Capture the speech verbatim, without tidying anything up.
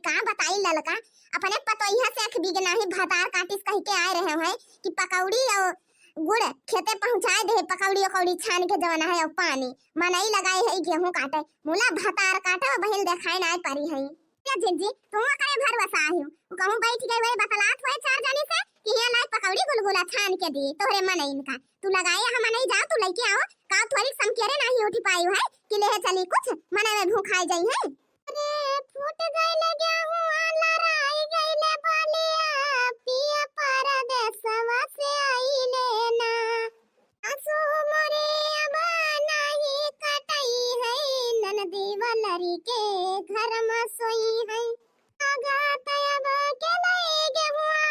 का बताई ललका, अपने पतोहिया से अख बिगना ही भतार काटिस कहि के आए रहे हैं कि पकौड़ी और गुड़ खेते पहुँचाए दे, पकौड़ी उकौड़ी छान के जवन है और पानी, मनई लगाए है गेहूं काटे, मुला भतार काटे और बहिल देखाए ना परी है। क्या जिज्जी, तुम करे भरोसा आहियो, कहूँ बैठ गए हुए बतलात हुए चार जनी से कि यहाँ लाए पकौड़ी गुलगुला छान के दी तोहरे मनई इनका, तू लगाए हम नहीं जाओ, तू लेके आओ, का थोड़ी समकेरे नहीं उठी पाई है कि ले चली कुछ, मने में भूखाए जाई है। अरे फूट गइले गेहूं, लहराई गइले बलिया।